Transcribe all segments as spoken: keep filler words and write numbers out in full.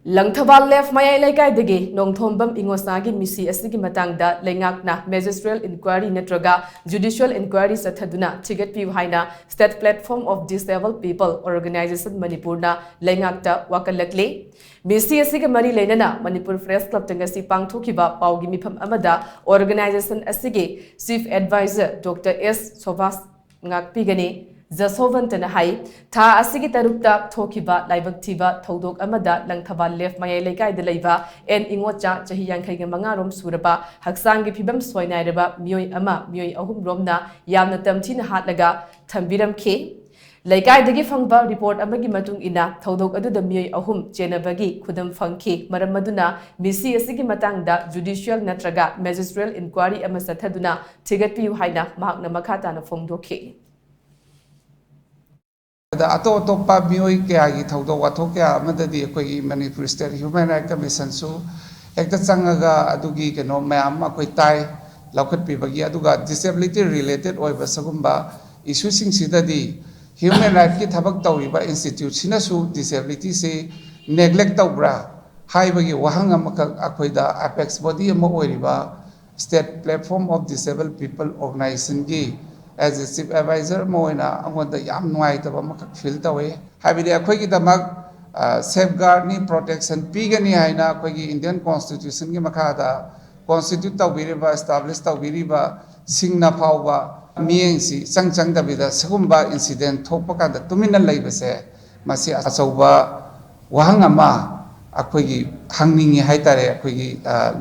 Langthabal left ꯃꯌꯥꯏ ꯂꯩꯀꯥꯏꯗꯒꯤ ꯅꯣꯡꯊꯣꯝꯕꯝ ꯏꯉꯣꯆꯥꯒꯤ ꯃꯤꯁꯤ ꯑꯁꯤꯒꯤ ꯃꯇꯥꯡꯗ ꯂꯩꯉꯥꯛꯅ magistrate inquiry ꯅꯠꯇ꯭ꯔꯒ judicial inquiry ꯆꯠꯊꯗꯨꯅ ꯊꯤꯒꯠꯄꯤꯌꯨ ꯍꯥꯏꯅ State Platform of Disabled People Organisation ꯃꯅꯤꯄꯨꯔꯅ ꯂꯩꯉꯥꯛꯇ ꯋꯥꯀꯠꯂꯛꯂꯤ꯫ ꯃꯤꯁꯤ ꯑꯁꯤꯒ ꯃꯔꯤ ꯂꯩꯅꯅ ꯃꯅꯤꯄꯨꯔ Press Clubꯇ ꯉꯁꯤ ꯄꯥꯡꯊꯣꯛꯈꯤꯕ ꯄꯥꯎꯒꯤ ꯃꯤꯐꯝ ꯑꯃꯗ organisation ꯑꯁꯤꯒꯤ Chief Advisor Doctor S Subhas ꯉꯥꯛꯄꯤꯒꯅꯤ꯫ ꯖꯁꯣꯚꯟꯇꯅ ꯍꯥꯏ, ꯊꯥ ꯑꯁꯤꯒꯤ ꯇꯔꯨꯛꯇ ꯊꯣꯛꯈꯤꯕ ꯂꯥꯏꯕꯛ ꯊꯤꯕ ꯊꯧꯗꯣꯛ ꯑꯃꯗ ꯂꯪꯊꯕꯥꯜ ꯂꯦꯐ ꯃꯌꯥꯏ ꯂꯩꯀꯥꯏꯗ ꯂꯩꯕ ꯑꯦꯟ ꯏꯉꯣꯆꯥ, ꯆꯍꯤ ꯌꯥꯡꯈꯩꯒ ꯃꯉꯥ ꯔꯣꯝ ꯁꯨꯔꯕ, ꯍꯛꯆꯥꯡꯒꯤ ꯐꯤꯕꯝ ꯁꯣꯏꯅꯥꯏꯔꯕ ꯃꯤꯑꯣꯏ ꯑꯃ, ꯃꯤꯑꯣꯏ ꯑꯍꯨꯝ ꯔꯣꯝꯅ ꯌꯥꯝꯅ ꯇꯝꯊꯤꯅ ꯍꯥꯠꯂꯒ ꯊꯝꯕꯤꯔꯝꯈꯤ꯫ ꯂꯩꯀꯥꯏꯗꯒꯤ ꯐꯪꯕ report ꯑꯃꯒꯤ ꯃꯇꯨꯡ ꯏꯟꯅ ꯊꯧꯗꯣꯛ ꯑꯗꯨꯗ ꯃꯤꯑꯣꯏ ꯑꯍꯨꯝ ꯆꯦꯟꯅꯕꯒꯤ ꯈꯨꯗꯝ ꯐꯪꯈꯤ꯫ ꯃꯔꯝ ꯑꯗꯨꯅ ꯃꯤꯁꯤ ꯑꯁꯤꯒꯤ ꯃꯇꯥꯡꯗ judicial ꯅꯠꯇ꯭ꯔꯒ magistrate inquiry ꯑꯃ ꯆꯠꯊꯗꯨꯅ ꯊꯤꯒꯠꯄꯤꯌꯨ ꯍꯥꯏꯅ ꯃꯍꯥꯛꯅ ꯃꯈꯥ ꯇꯥꯅ ꯐꯣꯡꯗꯣꯛꯈꯤ꯫ ꯑꯗ ꯑꯇꯣꯞ ꯑꯇꯣꯞꯄ ꯃꯤꯑꯣꯏ ꯀꯌꯥꯒꯤ ꯊꯧꯗꯣꯛ ꯋꯥꯊꯣꯛ ꯀꯌꯥ ꯑꯃꯗꯗꯤ ꯑꯩꯈꯣꯏꯒꯤ ꯃꯅꯤꯄꯨꯔ State Human Rights Commissionꯁꯨ ꯍꯦꯛꯇ ꯆꯪꯉꯒ ꯑꯗꯨꯒꯤ ꯀꯩꯅꯣ ꯃꯌꯥꯝ ꯑꯃ ꯑꯩꯈꯣꯏ ꯇꯥꯏ, ꯂꯧꯈꯠꯄꯤꯕꯒꯤ꯫ ꯑꯗꯨꯒ disability related ꯑꯣꯏꯕ ꯁꯤꯒꯨꯝꯕ issueꯁꯤꯡꯁꯤꯗꯗꯤ human rightꯀꯤ ꯊꯕꯛ ꯇꯧꯔꯤꯕ instituteꯁꯤꯅꯁꯨ disabilityꯁꯤ neglect ꯇꯧꯕ꯭ꯔꯥ ꯍꯥꯏꯕꯒꯤ ꯋꯥꯍꯪ ꯑꯃꯈꯛ ꯑꯩꯈꯣꯏꯗ apex body ꯑꯃ ꯑꯣꯏꯔꯤꯕ State Platform of Disabled People Organizationꯒꯤ as a Chief Advisor ꯑꯃ ꯑꯣꯏꯅ ꯑꯩꯉꯣꯟꯗ ꯌꯥꯝ ꯅꯨꯡꯉꯥꯏꯇꯕ ꯑꯃꯈꯛ feel ꯇꯧꯋꯤ꯫ ꯍꯥꯏꯕꯗꯤ ꯑꯩꯈꯣꯏꯒꯤꯗꯃꯛ safeguardꯅꯤ, protection ꯄꯤꯒꯅꯤ ꯍꯥꯏꯅ ꯑꯩꯈꯣꯏꯒꯤ Indian Constitutionꯒꯤ ꯃꯈꯥꯗ constitute ꯇꯧꯕꯤꯔꯤꯕ, establish ꯇꯧꯕꯤꯔꯤꯕꯁꯤꯡꯅ ꯐꯥꯎꯕ ꯃꯤꯠꯌꯦꯡꯁꯤ ꯏꯆꯪ ꯆꯪꯗꯕꯤꯗ ꯁꯤꯒꯨꯝꯕ incident ꯊꯣꯛꯄ ꯀꯥꯟꯗ ꯇꯨꯃꯤꯟꯅ ꯂꯩꯕꯁꯦ, ꯃꯁꯤ ꯑꯆꯧꯕ ꯋꯥꯍꯪ ꯑꯃ ꯑꯩꯈꯣꯏꯒꯤ ꯍꯪꯅꯤꯡꯉꯤ ꯍꯥꯏꯇꯥꯔꯦ, ꯑꯩꯈꯣꯏꯒꯤ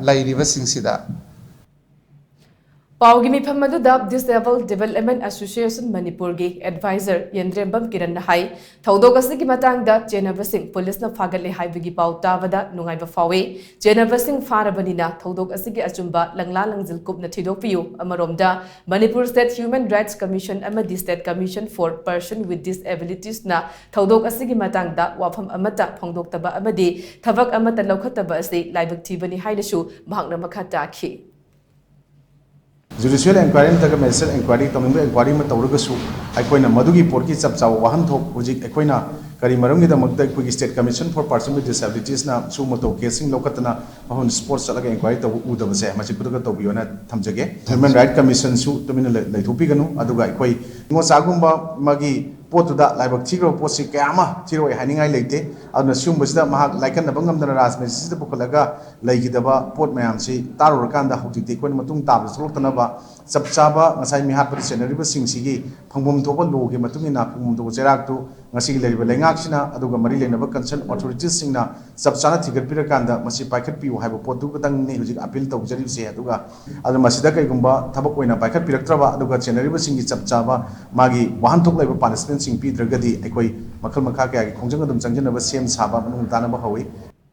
ꯂꯩꯔꯤꯕꯁꯤꯡꯁꯤꯗ꯫ ꯄꯥꯎꯒꯤ ꯃꯤꯐꯝ ꯑꯗꯨꯗ Disabled Development Association ꯃꯅꯤꯄꯨꯔꯒꯤ Advisor ꯌꯦꯟꯗ꯭ꯔꯦꯝꯕꯝ ꯀꯤꯔꯟꯅ ꯍꯥꯏ, ꯊꯧꯗꯣꯛ ꯑꯁꯤꯒꯤ ꯃꯇꯥꯡꯗ ꯆꯦꯟꯅꯕꯁꯤꯡ ꯄꯨꯂꯤꯁꯅ ꯐꯥꯒꯠꯂꯦ ꯍꯥꯏꯕꯒꯤ ꯄꯥꯎ ꯇꯥꯕꯗ ꯅꯨꯡꯉꯥꯏꯕ ꯐꯥꯎꯏ꯫ ꯆꯦꯟꯅꯕꯁꯤꯡ ꯐꯥꯔꯕꯅꯤꯅ ꯊꯧꯗꯣꯛ ꯑꯁꯤꯒꯤ ꯑꯆꯨꯝꯕ ꯂꯪꯂꯥ ꯂꯪꯖꯤꯜ ꯀꯨꯞꯅ ꯊꯤꯗꯣꯛꯄꯤꯌꯨ꯫ ꯑꯃꯔꯣꯝꯗ Manipur State Human Rights Commission ꯑꯃꯗꯤ State Commission for Person with Disabilitiesꯅ ꯊꯧꯗꯣꯛ ꯑꯁꯤꯒꯤ ꯃꯇꯥꯡꯗ ꯋꯥꯐꯝ ꯑꯃꯠꯇ ꯐꯣꯡꯗꯣꯛꯇꯕ ꯑꯃꯗꯤ ꯊꯕꯛ ꯑꯃꯠꯇ ꯂꯧꯈꯠꯇꯕ ꯑꯁꯤ ꯂꯥꯏꯕꯛ ꯊꯤꯕꯅꯤ ꯍꯥꯏꯅꯁꯨ ꯃꯍꯥꯛꯅ ꯃꯈꯥ ꯇꯥꯈꯤ꯫ Judicial inquiry ꯅꯠꯇ꯭ꯔꯒ magistrate inquiry ꯇꯧꯅꯤꯡꯕ inquiry ꯑꯃ ꯇꯧꯔꯒꯁꯨ ꯑꯩꯈꯣꯏꯅ ꯃꯗꯨꯒꯤ ꯄꯣꯠꯀꯤ ꯆꯞ ꯆꯥꯕ ꯋꯥꯍꯟꯊꯣꯛ ꯍꯧꯖꯤꯛ ꯑꯩꯈꯣꯏꯅ ꯀꯔꯤ ꯃꯔꯝꯒꯤꯗꯃꯛꯇ ꯑꯩꯈꯣꯏꯒꯤ State Commission for Person with Disabilitiesꯅ ꯁꯤꯒꯨꯝꯕ ꯇꯧ caseꯁꯤꯡ ꯂꯧꯈꯠꯇꯅ ꯃꯐꯝ spot ꯆꯠꯂꯒ inquiry ꯇꯧꯕ ꯎꯗꯕꯁꯦ ꯃꯁꯤ ꯈꯨꯗꯛꯇ ꯇꯧꯕꯤꯌꯣꯅ ꯊꯝꯖꯒꯦ꯫ Human Right Commissionꯁꯨ ꯇꯨꯃꯤꯟꯅ ꯂꯩ- ꯂꯩꯊꯣꯛꯄꯤꯒꯅꯨ꯫ ꯑꯗꯨꯒ ꯑꯩꯈꯣꯏ ꯉꯣꯆꯥꯒꯨꯝꯕ ꯃꯥꯒꯤ ꯄꯣꯠꯇꯨꯗ ꯂꯥꯏꯕꯛ ꯊꯤꯈ꯭ꯔꯕ ꯄꯣꯠꯁꯤ ꯀꯌꯥ ꯑꯃ ꯊꯤꯔꯣꯏ ꯍꯥꯏꯅꯤꯡꯉꯥꯏ ꯂꯩꯇꯦ꯫ ꯑꯗꯨꯅ ꯁꯤꯒꯨꯝꯕꯁꯤꯗ ꯃꯍꯥꯛ ꯂꯥꯏꯀꯠꯅꯕ ꯉꯝꯗꯅ ꯔꯥꯖꯃꯦꯁꯤꯗ ꯄꯨꯈꯠꯂꯒ ꯂꯩꯈꯤꯗꯕ ꯄꯣꯠ ꯃꯌꯥꯝꯁꯤ ꯇꯥꯔꯨꯔꯀꯥꯟꯗ ꯍꯧꯖꯤꯛꯇꯤ ꯑꯩꯈꯣꯏꯅ ꯃꯇꯨꯡ ꯇꯥꯕꯗ ꯊꯣꯛꯂꯛꯇꯅꯕ ꯆꯞ ꯆꯥꯕ ꯉꯁꯥꯏ ꯃꯤꯍꯥꯠꯄꯗ ꯆꯦꯟꯅꯔꯤꯕꯁꯤꯡꯁꯤꯒꯤ ꯐꯪꯐꯝ ꯊꯣꯛꯄ lawꯒꯤ ꯃꯇꯨꯡ ꯏꯟꯅ ꯐꯪꯐꯝ ꯊꯣꯛꯄ ꯆꯩꯔꯥꯛꯇꯨ ꯉꯁꯤꯒꯤ ꯂꯩꯔꯤꯕ ꯂꯩꯉꯥꯛꯁꯤꯅ ꯑꯗꯨꯒ ꯃꯔꯤ ꯂꯩꯅꯕ concern authoritiesꯁꯤꯡꯅ ꯆꯞ ꯆꯥꯅ ꯊꯤꯒꯠꯄꯤꯔꯀꯥꯟꯗ ꯃꯁꯤ ꯄꯥꯏꯈꯠꯄꯤꯌꯨ ꯍꯥꯏꯕ ꯄꯣꯠꯇꯨ ꯈꯛꯇꯪꯅꯤ ꯍꯧꯖꯤꯛ appeal ꯇꯧꯖꯔꯤꯕꯁꯦ꯫ ꯑꯗꯨꯒ ꯑꯗꯨ ꯃꯁꯤꯗ ꯀꯩꯒꯨꯝꯕ ꯊꯕꯛ ꯑꯣꯏꯅ ꯄꯥꯏꯈꯠꯄꯤꯔꯛꯇ꯭ꯔꯕ ꯑꯗꯨꯒ ꯆꯦꯟꯅꯔꯤꯕꯁꯤꯡꯒꯤ ꯆꯞ ꯆꯥꯕ ꯃꯥꯒꯤ ꯋꯥꯍꯟꯊꯣꯛ ꯂꯩꯕ punishmentꯁꯤꯡ ꯄꯤꯗ꯭ꯔꯒꯗꯤ ꯑꯩꯈꯣꯏ ꯃꯈꯜ ꯃꯈꯥ ꯀꯌꯥꯒꯤ ꯈꯣꯡꯖꯪ ꯑꯗꯨꯝ ꯆꯪꯁꯤꯟꯅꯕ ꯁꯦꯝ ꯁꯥꯕ ꯃꯅꯨꯡ ꯇꯥꯅꯕ ꯍꯧꯏ꯫